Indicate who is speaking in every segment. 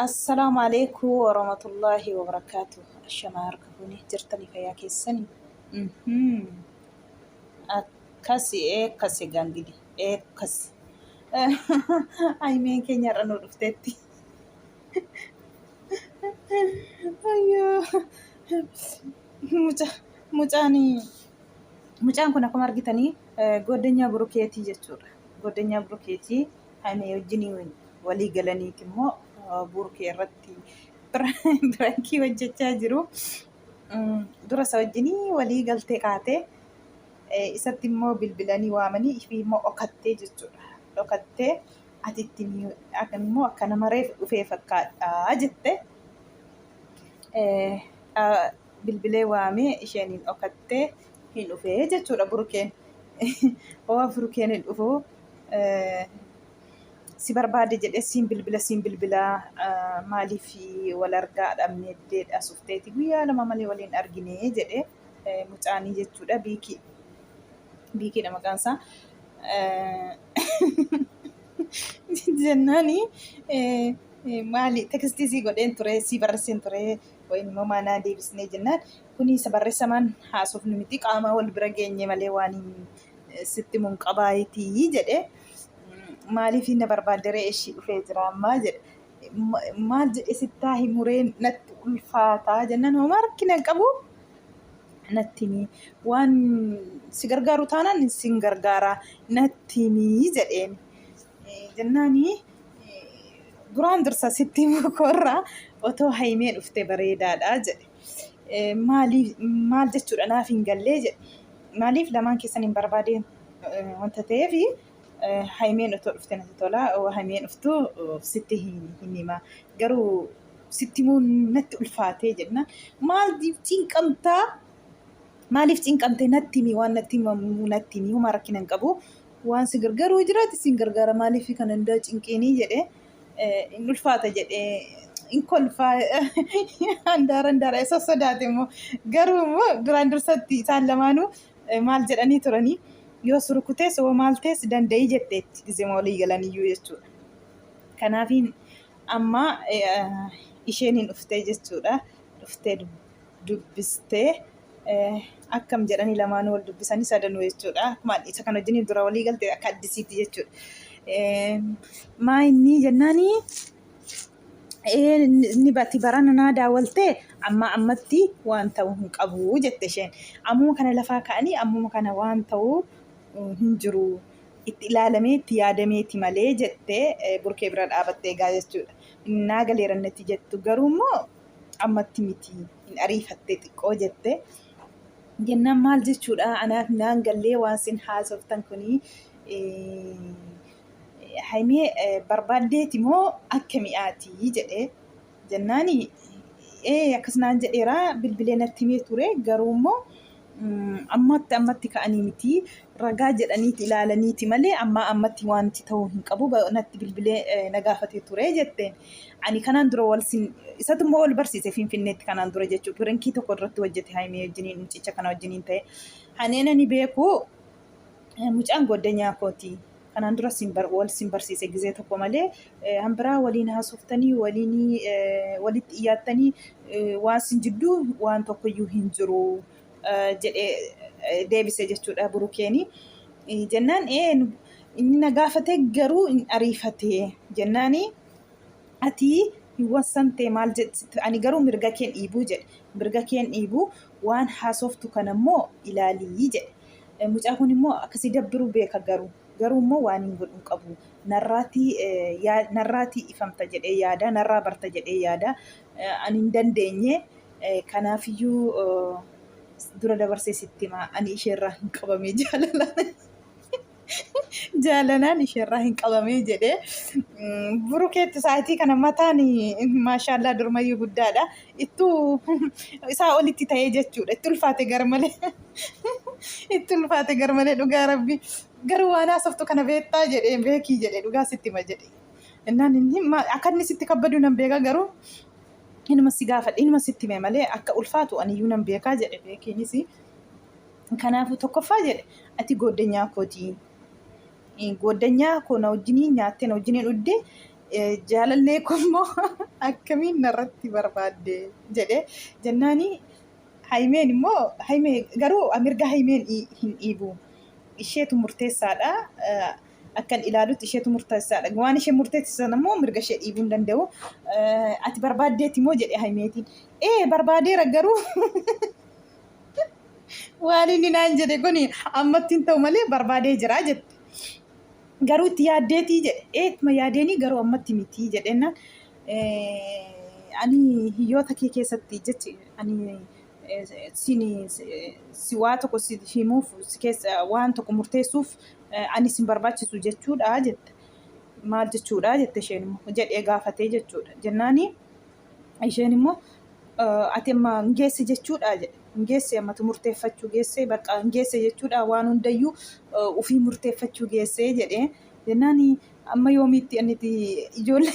Speaker 1: Assalaamu alaikum warahmatullaahi wabarakaatu. Ashamaa harka fuune jirtanii fayyaa keessanii. Akkasi eekkasi gangidi eekkasi. Haymeen keenya har'a nu dhufteetti. Ayyoo. Muca mucaan mucaan kun akkuma argitanii goddanyaa burukeetii jechuudha. Goddanyaa burukeetii Haymee wajjin walii galaniiti immoo burukee irratti pirankii hojjechaa jiru. Dura isa wajjin walii galtee kaatee isatti immoo bilbilanii waamanii ifii immoo dhokattee jechuudha. Dhokattee ati itti immoo akka nama reefu dhufee fakkaadha jette. Bilbilee waamee isheen hin dhokattee hin dhufee jechuudha burukeen. Hoo burukeen hin dhufu si barbaade jedhee siin bilbila siin bilbila maaliif wal argaa dhabnee asufteeti guyyaa lama malee waliin argine jedhee mucaanii jechuudha biikii biikiidha maqaan isaa. Jennaani maali tekstii sii godheen ture sii barreesseen ture wayin immoo maanaa deebisnee jennaan kuni isa barreessamaan haasofnu miti qaama wal bira geenye malee waan sitti mun qabaayitii jedhe maaliif na barbaadderee ishii dhufee jira ammaa jedhe maal jedhe sittaa himuree natti ulfaataa jennaan homaa rakkina hin qabu natti himi waan si gargaaru taanaan sin gargaara natti himi jedheen jennaani duraan dursa sitti himuu koorraa otoo hayimee dhufte bareedaadha jedhe maaliif maal jechuudha naaf hin gallee jedhe Maaliif lamaan keessan hin barbaadeen wanta ta'eef hayimeen otoo dhufte natti tola. Hayimeen dhuftu sitti hin hima. Garuu sitti himuun natti ulfaatee jenna. Maal cinqamtaa? Maaliif cinqamte natti himi waan natti himamu natti himi homaa rakkina hin qabu. Waan si gargaaruu jiraate sin gargaara maaliif kana hundaa cinqiinii jedhee hin ulfaata jedhee hin kolfaa handaara handaara isa sodaate immoo garuu immoo duraan dursatti isaan lamaanuu maal jedhanii turanii yoo surukutees hoo maal tees danda'ii jetteetti gizema walii galaniyyuu jechuudha. Kanaafiin amma isheen hin dhuftee jechuudha. Dhuftee dubbistee akkam jedhanii lamaanuu wal dubbisanii sadanuu jechuudha. Akkuma isa kan wajjin dura walii galte akka addisiitti jechuudha. Maa inni jennaanii inni bati barana naa daawwaltee amma ammatti waan ta'u hin qabu jette isheen. Ammuma kana lafaa ka'anii ammuma kana waan ta'u hin jiru. Itti ilaalamee itti yaadameeti malee jette burkee bira dhaabattee egaa jechuudha. Naa galeera natti jettu garuu immoo ammatti miti hin ariifatte xiqqoo jette. Jennaan maal jechuudha anaaf naan gallee waan sin haasoftan kuni Haymee barbaaddeeti moo akka mi'aati jedhe jennaani ee akkas naan jedheera bilbilee natti himee ture garuu immoo ammatti ammatti ka'anii miti ragaa jedhaniiti ilaalaniiti malee ammaa ammatti wanti ta'uu hin qabu natti bilbilee na gaafatee ture jetteen. Ani kanaan dura wal sin isatu immoo wal barsiise Finfinneetti kanaan dura jechuudha. Pirankii tokko irratti hojjete Haayimee wajjiniin mucicha kana wajjiniin ta'e. Haneen ani beeku mucaan goddanyaa kooti. Kanaan dura sin bar wal sin barsiise gizee tokko malee hanbiraa waliin haasoftanii waliin walitti iyyaattanii waan sin jidduu waan tokkoyyuu hin jiru jedhee deebise jechuudha burukeeni. Jennaan ee inni na gaafate garuu hin ariifate jennaani ati hin wassantee maal jedhi ani garuu mirga keen dhiibuu jedhe mirga keen dhiibuu waan haasoftu kana immoo ilaalii jedhe. Mucaa kun immoo akkasii dabbiruu beeka garuu garuu immoo waan hin godhu hin qabu narraatii narraatii ifamta jedhee yaada narraa barta jedhee yaada ani hin dandeenye Kanaafiyyuu dura dabarsee sitti himaa ani isheerraa hin qabamee jaalalaan jaalalaan isheerraa hin qabamee jedhee burukeetti sa'aatii kana mataan maashaallaa durmayyuu guddaadha ittuu isaa olitti ta'ee jechuudha itti ulfaate gar malee itti ulfaate gar malee dhugaa rabbi garuu waan haasoftu kana beektaa jedhee beekii jedhee dhugaa sitti hima jedhe innaan inni akka inni sitti kabbadu nan beeka garuu inuma si gaafadhe inuma sitti hime malee akka ulfaatu aniyyuu nan beekaa jedhe beekiinis. Kanaafuu tokkoffaa jedhe ati gooddanyaa kooti. Gooddanyaa koo na wajjiniin nyaattee na wajjiniin dhugdee Jaalallee koo immoo akkamiin narratti barbaadde jedhe jennaani Haymeen immoo Haymee garuu mirga Haymeen hin dhiibu. Isheetu murteessaadha. Akkan ilaalutti isheetu murteessaadha. Waan isheen murteessisan sana immoo mirga ishee dhiibuu hin danda'u. Ati barbaaddeeti moo jedhe Haymeetiin. Ee barbaadeera garuu waan inni naan jedhe kun ammatti hin ta'u malee barbaadee jira jette. Garuu itti yaaddeetii jedhe. Ee ittuma yaadeenii garuu ammatti miti jedhennaan ani hiyyoota kee keessatti jechi ani sin si waa tokko si himuuf si keessa waan tokko murteessuuf ani sin barbaachisu jechuudha jette. Maal jechuudha jette isheen immoo jedhee gaafatee jechuudha. Jennaani isheen immoo ati amma hin geesse jechuudha jedhe. Hin geesse ammatu murteeffachuu geesse bakka hin geesse jechuudha waan hundayyuu ofii murteeffachuu geesse jedhee. Jennaani amma yoomiitti aniti ijoollee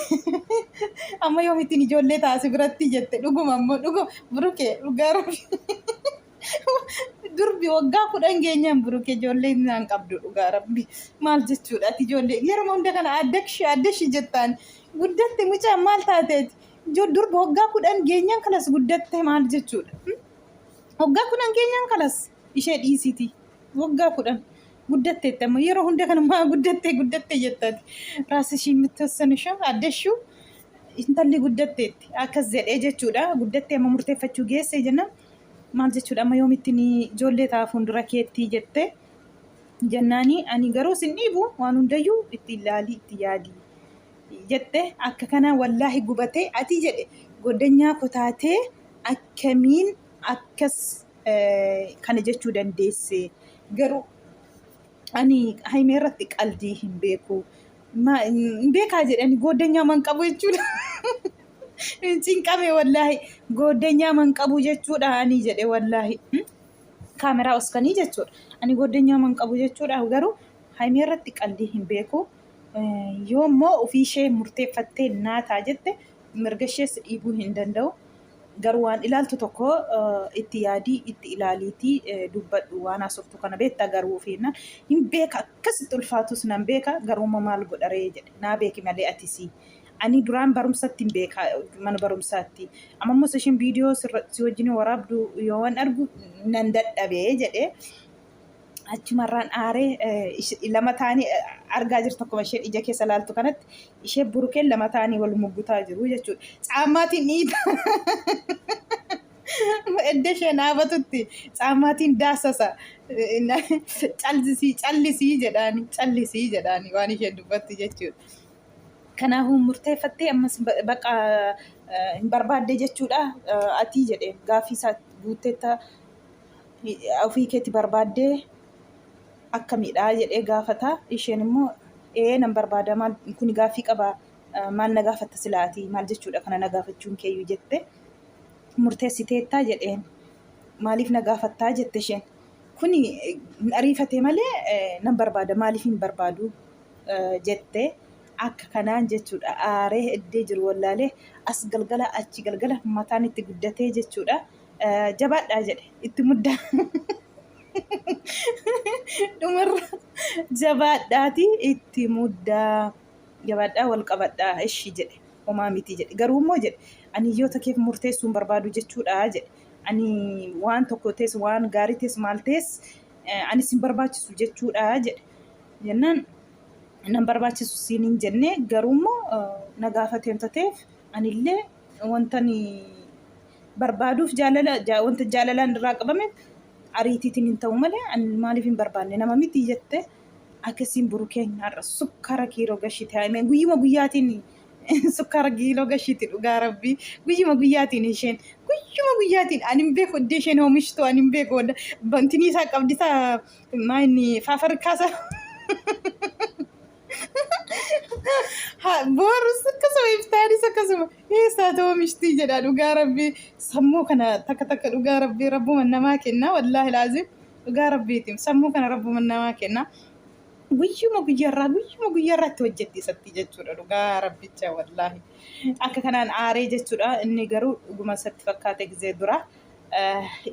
Speaker 1: amma yoomittiin ijoollee taasi biratti jette dhuguma ammoo dhuguma buruke dhugaa rabbi durbi waggaa 10 geenyaan buruke ijoollee naan qabdu dhugaa rabbi maal jechuudha ati ijoollee yeroo hunda kana addakshi addashi jettaan guddatte mucaan maal taateeti durbi waggaa 10 geenyaan kalas guddatte maal jechuudha waggaa 10 geenyaan kalas ishee dhiisiti waggaa 10 guddatteetti amma yeroo hunda kana maa guddattee guddatte jettati raas ishii mittoossan ishoo addashuu intalli guddatteetti akkas jedhee jechuudha guddattee amma murteeffachuu geesse jenna maal jechuudha amma yoomitti ni ijoollee ta'a fuuldura keettii jette jennaani ani garuu sin dhiibu waan hundayyuu itti ilaalii itti yaadii jette akka kanaa wallaahi gubatee ati jedhe goddanyaa kotaatee akkamiin akkas kana jechuu dandeesse garuu ani haymee irratti qaldii hin beeku hin beekaa jedhani gooddanyaa man qabu jechuudha. Cinqame wallaahi gooddanyaa man qabu jechuudha ani jedhe wallaahi kaameraa oskanii jechuudha ani gooddanyaa man qabu jechuudha garuu haymee irratti qaldii hin beeku yoo immoo ofii ishee murteeffattee naataa jette mirga ishees dhiibuu hin danda'u. Garuu waan ilaaltu tokko itti yaadii itti ilaaliitii dubbadhu waan haasoftu kana beekta garuu ofiina hin beeka akkasitti ulfaatus nan beeka garuu immoo maal godharee jedhe naa beeki malee atisii ani duraan barumsatti hin beeka mana barumsaatti amma immoo isheen viidiyoo si wajjin waraabdu yoo waan argu nan dadhabee jedhe achumarraan aaree lama ta'anii argaa jirtu akkuma isheen ija keessa laaltu kanatti ishee burukeen lama ta'anii wal muggutaa jiru jechuudha. Caammaatiin dhiita. Edda isheen dhaabatutti caammaatiin daasasa. Callisii callisii jedhaani callisii jedhaani waan isheen dubbattu jechuudha. Kanaafuu murteeffattee ammas baqa hin barbaadde jechuudha atii jedheen gaaffii isaa guutteetta ofii keeti barbaaddee akkamidha jedhee gaafata. Isheen immoo ee nan barbaada maal kuni gaaffii qaba maal na gaafatta silaati maal jechuudha kana na gaafachuun keeyyuu jette murteessiteettaa jedheen maaliif na gaafattaa jette isheen kuni hin ariifatee malee nan barbaada maaliif hin barbaadu jette akka kanaan jechuudha aaree heddee jiru wallaalee as galgala achi galgala mataan itti guddatee jechuudha. Jabaadhaa jedhe itti muddaa dhumarra jabaadhaati itti muddaa jabaadhaa wal qabadhaa ishi jedhe homaa miti jedhe garuu immoo jedhe ani hiyyoota keef murteessuu hin barbaadu jechuudha jedhe ani waan tokko tees waan gaarii tees maal tees ani sin barbaachisu jechuudha jedhe jennaan nan barbaachisu siin hin jenne garuu immoo na gaafateemta ta'eef anillee wantan barbaaduuf jaalala wanta jaalalaan irraa qabame ariitiitiin hin ta'u malee ani maaliif hin barbaanne nama miti jette akkasiin burukeen har'a sukkaara kiiloo gashite haymeen guyyuma guyyaatiin sukkaara kiiloo gashiti dhugaa rabbii guyyuma guyyaatiin isheen guyyuma guyyaatiin ani hin beeku iddoo isheen oomishtu ani hin beeku bantinii isaa qabdi isaa maa inni faafarkaa isaa Boorus akkasuma iftaanis akkasuma eessaa ta'uu mishtii jedha dhugaa rabbii sammuu kana takka takka dhugaa rabbii rabbuma namaa kenna wallaahi laazim dhugaa rabbiitiin sammuu kana rabbuma namaa kenna guyyuma guyyaarraa guyyuma guyyaarraa itti hojjetti isatti jechuudha dhugaa rabbicha wallaahi akka kanaan aaree jechuudha inni garuu dhuguma isatti fakkaate gizee dura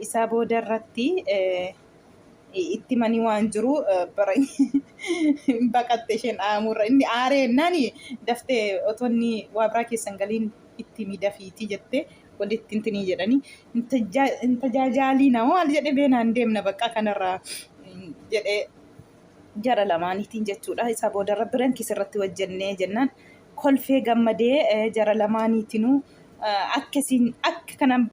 Speaker 1: isaa booda irratti Itti manii waan jiru bara baqatte isheen dhaamurra inni aaree jennaan daftee otoo inni waa biraa keessan galiin itti midafiitii jettee walitti intinii jedhanii hin tajaajaalii nama maal jedhe beenaan deemna bakka kanarraa jedhee jara lamaaniitiin jechuudha. Isa boodarra birankis irratti hojjennee jennaan kolfee gammadee jara lamaaniitinuu akkasiin akka kanaan.